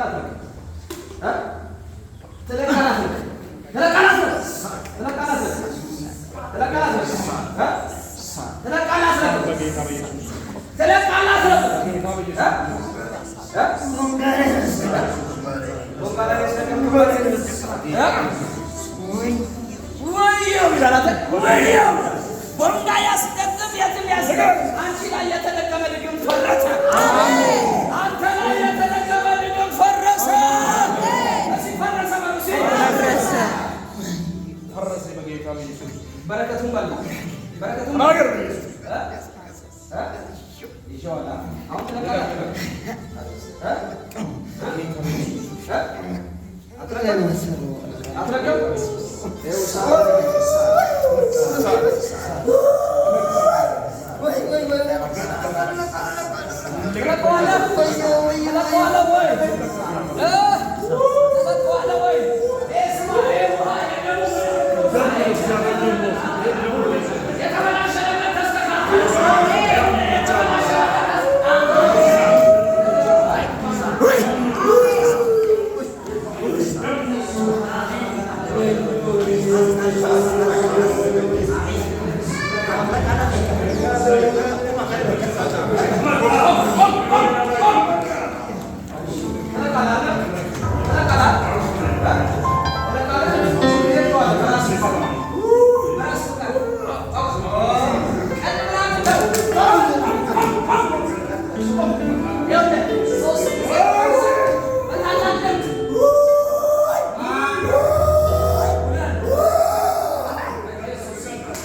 ትለቃለህ አትለቅም? እ? ትለቃለህ አትለቅም? ትለቃለህ አትለቅም? ትለቃለህ አትለቅም? ትለቃለህ አትለቅም? እ? ትለቃለህ አትለቅም? በጌታ በኢየሱስ ትለቃለህ አትለቅም? በጌታ በኢየሱስ እ? እ? ቦንጋ ላይ ያስለቀምክበት? እ? ወየው ይላል አንተ፣ ወየው ቦንጋ ያስደግም የትም ያስደግም አንቺ ላይ የተደገመ ድግም ፈረሰ። አንተ ላይ የተደገመ ድግም ፈረሰ። እስኪ ፈረሰ በሉ እስኪ። ፈረሰ። ፈረሰ በጌታ በኢየሱስ። በረከቱን በላ፣ በረከቱን ተናገር በኢየሱስ። እ? እ? ይዤዋለሁ። አሁን ትለቃለህ አትለቅም? እ? እ? አትለቅም? አትለቅም? ይኸው ሰዓት። ትለቀዋለህ? ትለቀዋለህ